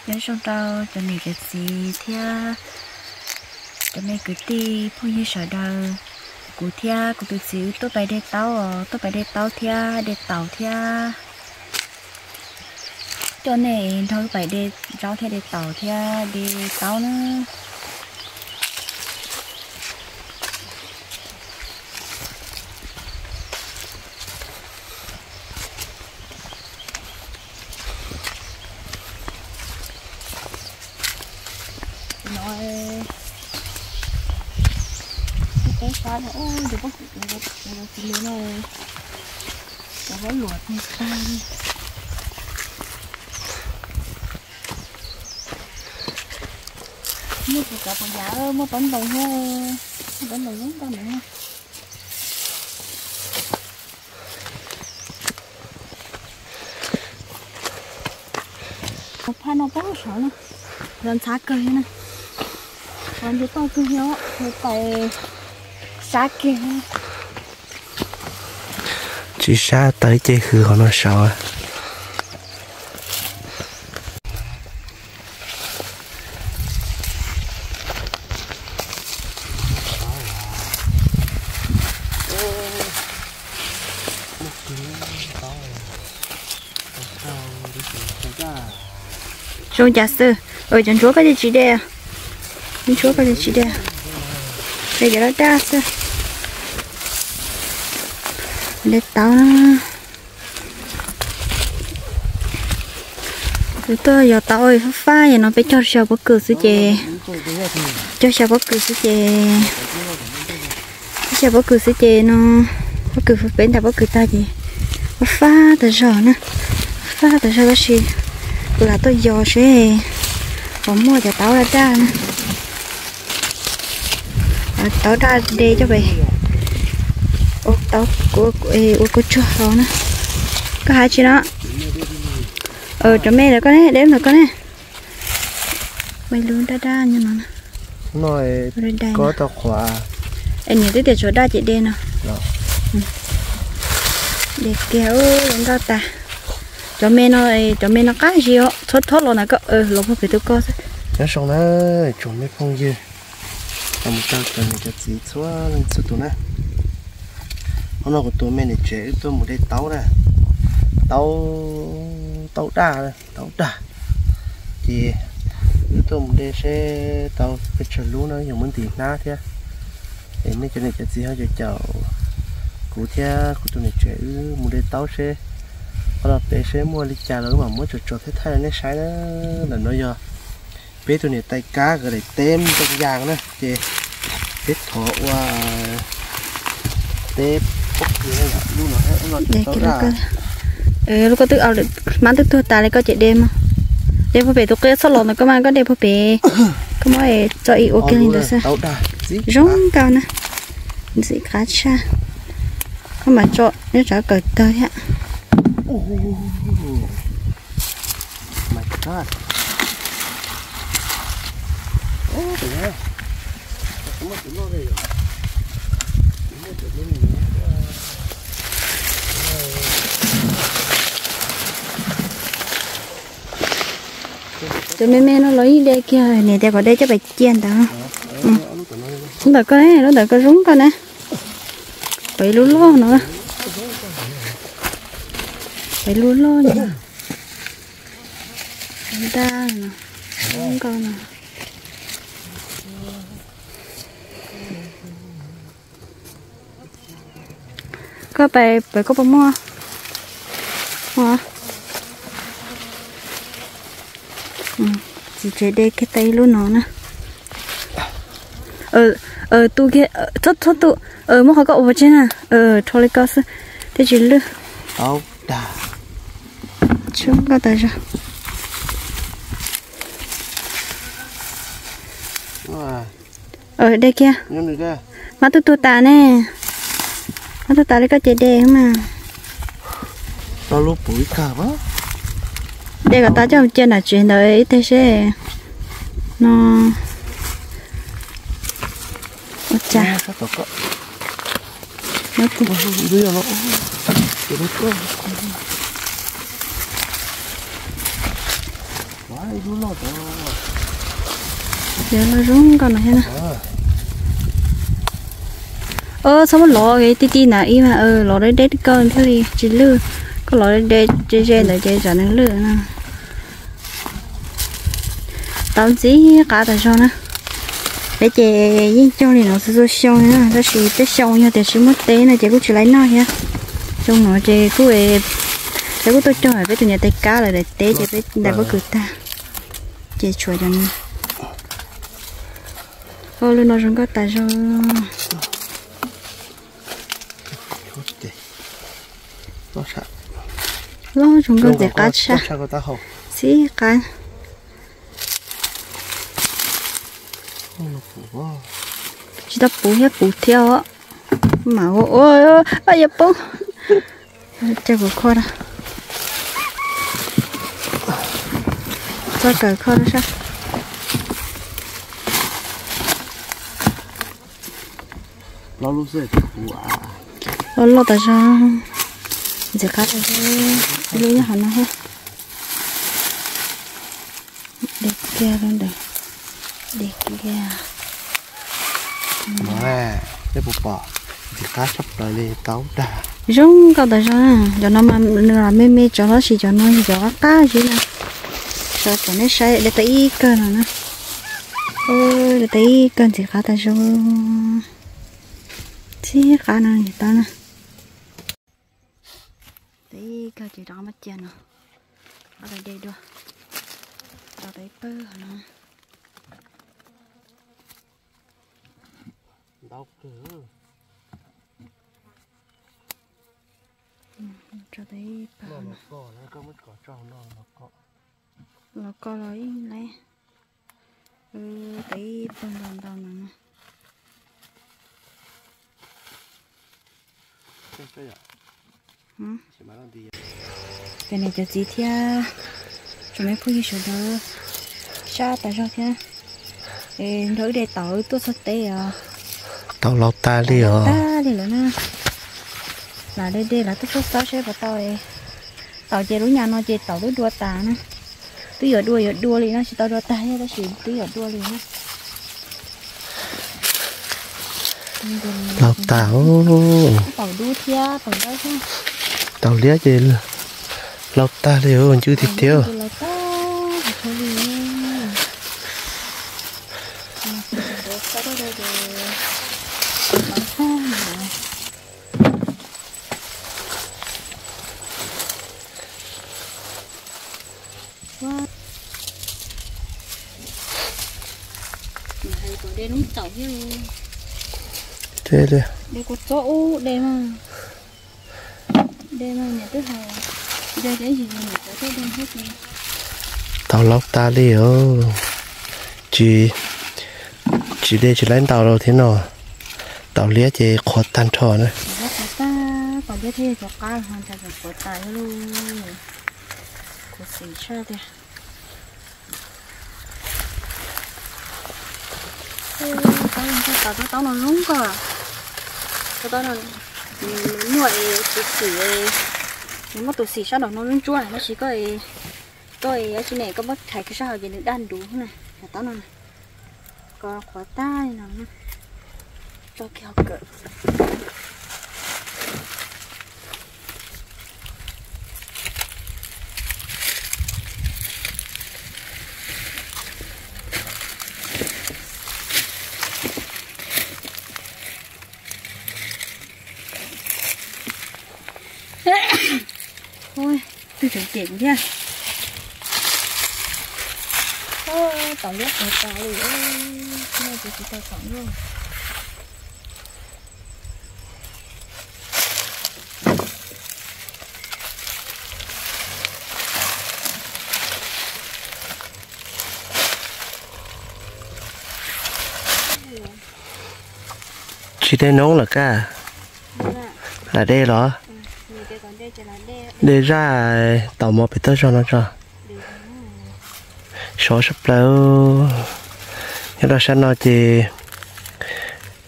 Nyob zoo rau cov niam cov txiv thiab cov me kwv tij phooj ywg sawv daws. Kuv thiab kuv tus txiv wb tuaj pais de taub os, tuaj pais de taub thiab de taum thiab. Coj nej nrog wb pais de zaub thiab de taum thiab de taub na. No, peb sab no, tus pob kws no, cov hauv luam tag tag li. Muaj tus cov puas yam muaj taub ntoo thiab, muaj taub ntoo zoo nkauj ntawd. Tus phaj no pab saud na, los ntxhab kawg li na. Los nce toj kawg li os, pais sab kiag. Tsis sab tawm ces hws hauv no saud. Zoo cas xwb, cov ntsuab koj ces tsis de, ntsuab koj ces tsis de, de cov daj daj xwb. De taub na. Tus tuaj yog taub fab fab, yog no peb cog xya pob kws xwb ces, cog xya pob kws xwb ces, xya pob kws xwb ces no, pob kws peb ntawm pob kws tag ces fab fab tas zog na, fab fab tas zog tab sis kuv lam tuaj yos seb puas muaj cov taub daj daj na. Taub daj de coj pem ua kua tsuag haus na. Koj hais tsis no? Cov me ntawm koj ne, de ntawm koj ne. Ua lub daj daj nyob no. Koj tau qhuav. Es niam twb tias tshuav daj ces de no. De kiag, zoo nkauj tas. Cov me no, cov me no qab zis os, txhob txhob los ntawm koj, los puag pem tus ko xwb. Nyob zoo na, tsoom me phooj ywg, mus rau cov niam cov txiv txhua leej txhua tus na. Hnub no kuv tus me niam tsev wb tuaj mus de taub na, taub, taub daj, taub daj. Ces wb tuaj mus de seb tau pes tsawg lub no yuav muab ntim hnab thiab. Es nej cov niam cov txiv ho caum caum kuv thiab kuv tus niam tsev wb mus de taub seb qhov no pem seb muaj li cas los wb mam muab tso tso thiab thaij rau nej saib na. Ntawm no yog peb tus niam tais kab nkawd daim teb ntoo yas na, ces peb thov ua teb pob kws lub no, lub no ces tau daj. Lub ko twb, hmab twb tuag tas li koj ces de mas. De puag pem tus qia txhob los ntawm koj mas, koj de puag pem. Koj muab tso ib ua kiag li ntawd xwb. Zoo nkauj na. Ntxim qab tshaj. Koj mam tso nyob tsam kawm tawg thiab. Cov me me no los yeej de kiag, niam tias kom de coj pem cia ntawd. Ntawm koj, lub ntawm koj zoo nkauj na. Pem lub loj no. Pem lub loj no. Daj no, zoo nkauj no. Koj pem, pem koj puas muaj? Txiv tsev de kiag tau ib lub no na. Tu kiag, txhob tu, muab qhov koj ua pov tseg na. Rho li koj xwb, thiaj tsis lwj. Tau dag. Zoo nkauj tas zog. De kiag. Hmab twb tuag tas ne. Hmab tuag tas li koj ces de mas. De kom tas coj cia nram tsev ntawd ib teg seb no ua cas. Cov no zoo nkauj no thiab na. Txhob muab lov ti ti na ib mas, lov deb deb koj thiaj li tsis lwj. Koj lov deb ze ze ntawd ces tsam nws lwj na. Tau ntxim qab tas zog na. Peb ces yeej cog li no xwb txhua xyoo li na, tab sis tej xyoo yog tias tsis muaj teb no ces kuj tsis laib noj thiab. Xyoo no ces kuj, peb kuj tuaj cog peb tus niam tais kab lawv daim teb ces peb ntais pob kws tag, ces tshuav cov no. Lub no zoo nkauj tas zog. Loj zoo nkauj ntxim qab tshaj. Xib qab. Tsis tau puv thiab, puv thiab os. Mam ua, ua, ua, yuav poob. Coj kuv kho da. Txoj kawm kho da sab. Loj tas zog, ntxim qab tas zog, ib lub nyob hauv no thiab. Dej kiag rau ntawd, dej kiag. Peb puas pom, ntxim qab tshaj plaws li tau dag. Zoo nkauj tas zog, cov no mas nws los me me tso tab sis cov no yog cov qab qab zib na. Sawv kom nej saib dej tau ib kawg no na. Dej tau ib kawg ntxim qab tas zog. Txij qab no tau na. Tau ib kawg ces rov qab muab cia no. Qab tau dej dua. Rau tau ib pawg no. Ntau kawg. Tso tau ib pawg no. Los ko los ib lab. Tau ib pawg ntau ntau no. Cov niam cov txiv thiab tsoom me phooj ywg sawv daws, sab tas zog thiab. Nrog wb de taum wb tuaj txog teb os. Taum laus tas li os. Tag li lawm na. Lam de de lam tuaj xauj xauj saib puas tau. Taum ces lub nyam no ces taum twb dua tas na. Twb yuav dua yuav dua li no, tsis tau dua tag thiab tab sis twb yuav dua li na. Laus tas. Taum dub thiab taum dawb thiab. Taum liab ces laus tag li, ncwb tiag tiag. Hais kom de lub taum thiab. De kuv txob ub de mas. De mas niam twb hais, de ces ib yam niam cov thiaj de thiab ces. Taum laus tas li os. Tsis, tsis de tsis laib ntaus lawm thiab no. Taum liab ces qhuav tag nrho na. Qhuav tag, taum liab thiab cov qab ho ntshai tseem qhuav tas thiab lauj. Khuv xim tshaj tiag. Taub no zoo nkauj. Taub no muaj es tus xim, nws muaj tus xim sab nraum no ntsuab ntsuab na, tab sis koj, koj dab tsi ne koj muab rhais kiag sab hauv ces nws daj ntuv na. Taub no ko qhuav tag li no, tso kiag hauv kawm. Twb tseem cem thiab. Taum liab qhuav tas li, tsis tau taum luaj. Tsis de noob lawm kaj. Lam de los? De zaj taum mov pem toj zog no tso. Sov sab plaws. Nyob rau sab no ces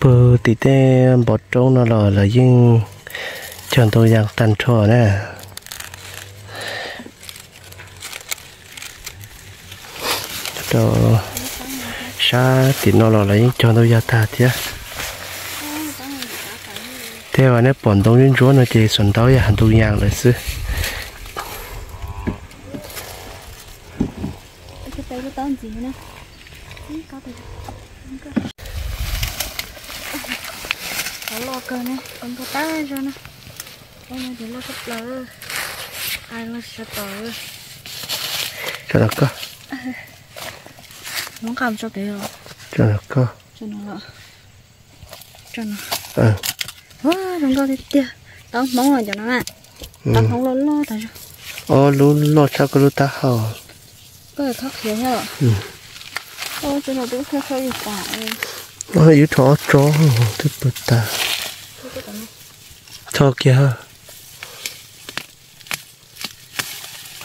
pug tim tej npov roob no los lawv yeej cog ntau yas tag nrho na. Rau sab tim no los lawv yeej cog ntau yas tag thiab. Thiab nej pom ntoo ntsuab ntsuab no ces xuas ntau yas ntoo yas lawm xwb. Loj kawg ne, loj tag zog na. Loj no ces loj tshaj plaws. Ai loj tsis tau tom. Tso ntawm koj. Muab nqa mus tso pem os. Tso ntawm koj. Tso no los. Tso no. Ua zoo nkauj tiag tiag. Taub hmoob los cov no na. Taub hmoob loj loj tas zog. Ob lub loj tshaj koj lub taub hau. Koj khob qhiav thiab los? Ua tso no twb khob khob li tas. Yus rho ob tsob twb pw tas. Rho kiag.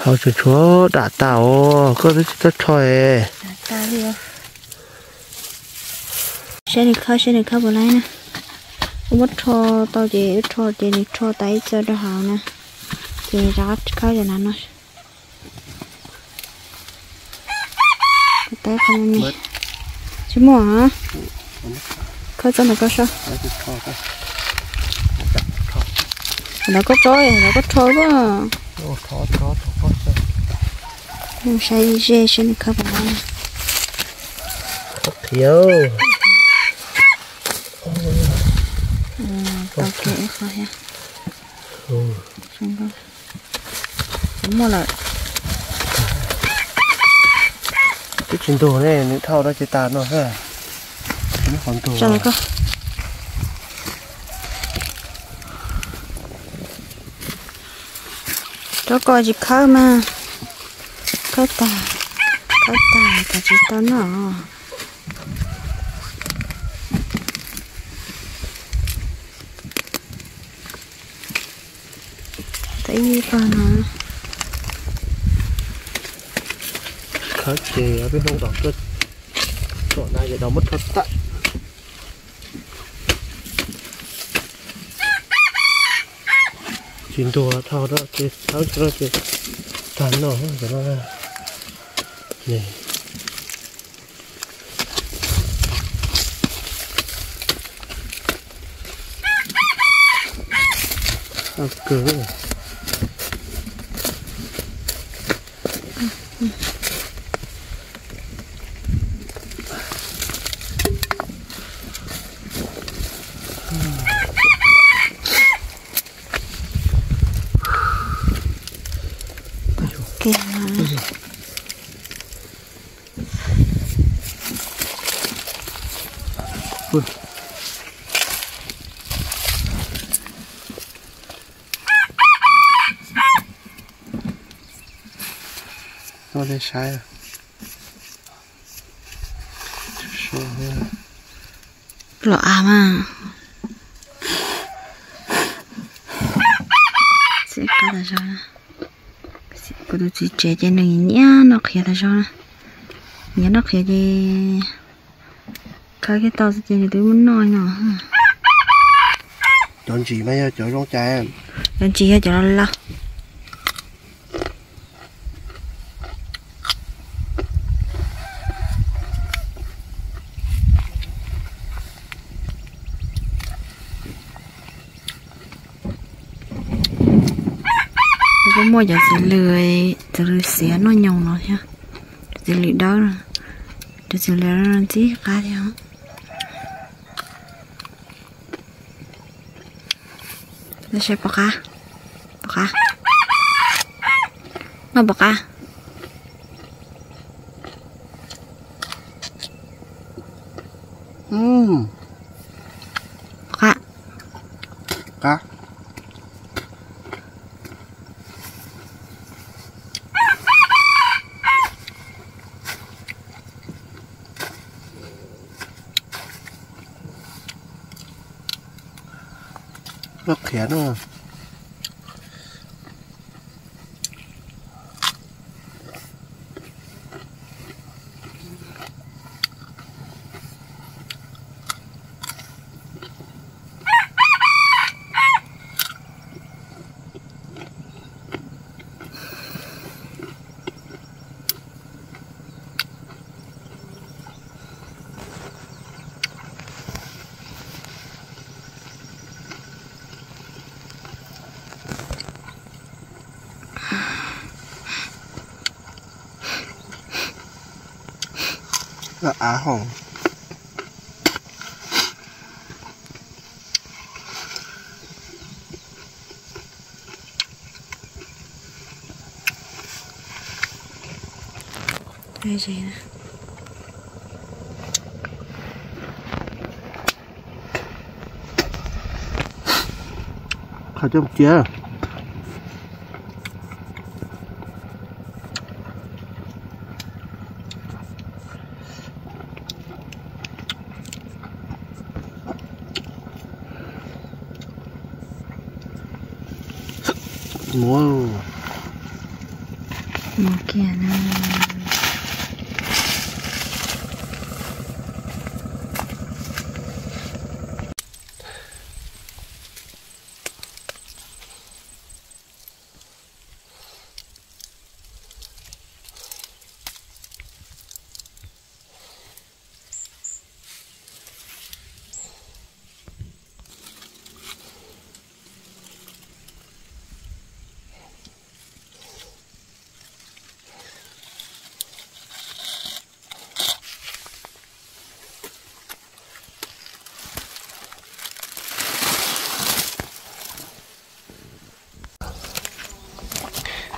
Hauv tseem tshuav dam tas os, koj twb tsis txhob rho es. Saib nws khawb, saib nws khawb puas laib na. Wb muab rho tau ces wb rho ces nws rho tas ib txoj rau hauv na. Ces rov qab khawb cov nav no. Tsis muaj. Khawb txoj ntawm koj soj. Lawv koj tso, lawv koj rho luaj. Saib ze saib nws khawb puas laib. Qhiav. Tau kiag ib qho thiab. Muaj lawm. Twb tsis ntug ne, nws dhau rau ces tas no xwb. Nws qhov ntug. Rau koj tsis khawb mas. Khawb tas, khawb tas tas tsis tau noj. Tau ib pawg no. Khawb ces peb hnub tom tuaj tom na ces rov muab rho tag. Tsis ntuag dhau no ces thawb tso no ces tag no cov no. Tuaj nej saib. Los av mas. Txiv qab tas zog. Kuv tus txiv tsev ces nws nyiam noj qhiav tas zog na. Nyiam noj qhiav ces khawb kiag tau xwb ces nws twb muab noj no. Cov ntsim mas yog cov zoo cas? Cov ntsim yog cov laus laus. Kuj muaj cov txiv lws, txiv lws xiav noj nyoos no thiab. Cov txiv lws dawb no, cov txiv lws no ntxim qab thiab. Saib pom qab, pom qab, noj pom qab. Qab. Qab. Loj qhiav no. Av hauv. Qhov coj cia. Mus, mus kiag na.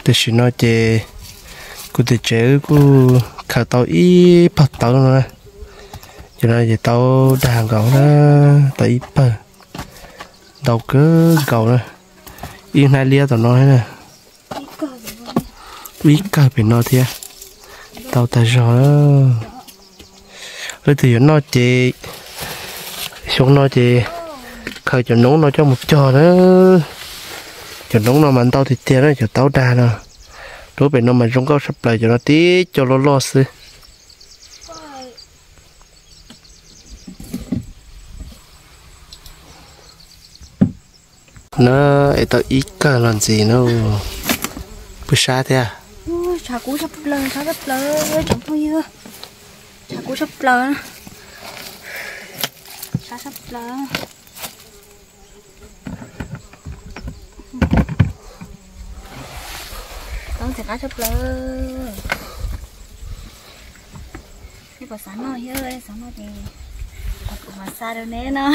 Tam sim no ces kuv tus tsev wb kuj khaws tau ib pawg tawv no na. Cov no ces tau dag nkaus na, tau ib pawg, ntau kawg nkaus na. Ib hnab liab tom no na, ib kawg pem no thiab, tau tag zog. Leej twg yuav noj ces xyoo no ces khaws cov noob no coj mus cog na. Cov noob no mas ntau tiag tiag na, cov taub dag no. Rau pem no mas zoo nkauj tshaj plaws, cov no tib co loj loj xwb. Na, es tau ib kawg los ntxiv na. Puas sab thiab? Tshav kub tshaj plaws, sab tshaj plaws, tsoom phooj ywg. Tshav kub tshaj plaws, sab tshaj plaws. Tau ntxim qab tshaj plaws. Nej puas xav noj thiab, xav noj ces kuv mam xa rau neb no.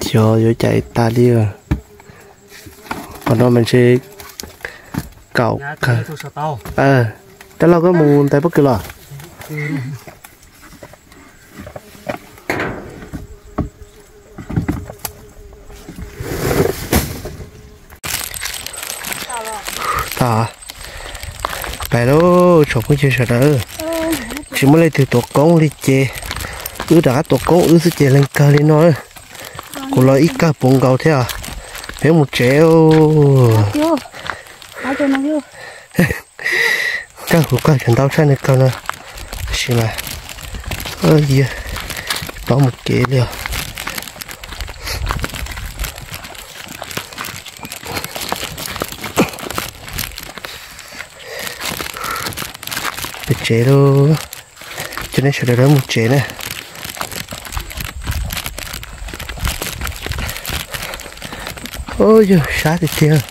Yuav cas es tag li. Qhov no mas ntshe kaum kawg. Dab laug koj mus ntais pob kws los? Tau, pais lauj tsoom phooj ywg sawv daws. Tsis muaj leej twg tuav koob li ces wb rov qab tuav koob wb xwb ces leeg kawg li no. Kuv los ib kawg puv nkaus thiab, peb mus tsev. Kawg kuv kawg cov ntau tshaj nws kawg no, tab sis mas tsis paub mus kev li os. Pem tsev lauj, coj nej sawv daws mus tsev na. Ub, yog sab tiag tiag.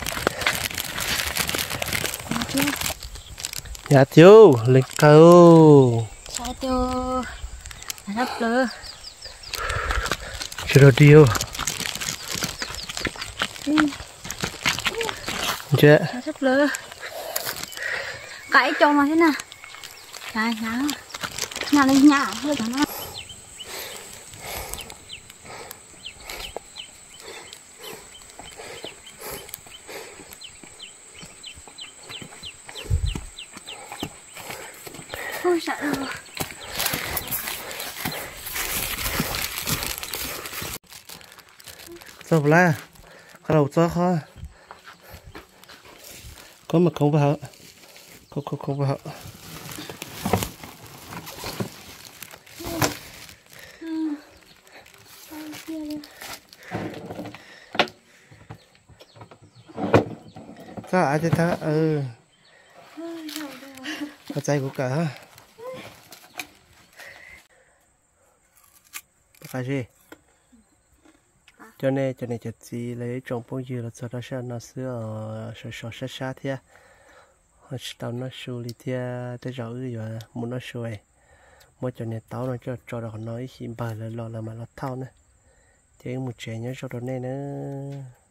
Hnyav tiag, leeg kawg. Sab tiag, hnyav tshaj plaws. Tsis rog dig. Hnyav tshaj plaws. Nqa ib co mas thiab na. Hnyav, hnyav, hnyav li hnyav thiab no. Txog puas lawm? Qhov laus txog qhov, khoob mas khoob puag hauv, khoob khoob puag hauv. Txog av ces tag. Koj txais kuv kawm. Pab qab zib. Coj nej cov niam cov txiv los yog ib tsoom phooj ywg los txog rau sij hawm no xwb os, sov sov sab sab thiab, ho tsis tau noj su li thiab. Tej zaum wb yuav mus noj su, muab cov niag taub no coj tso rau qhov no, ib chim npawg lawv los lawv mam los thauj na. Ces wb mus tsev, nyob zoo rau nej nawb.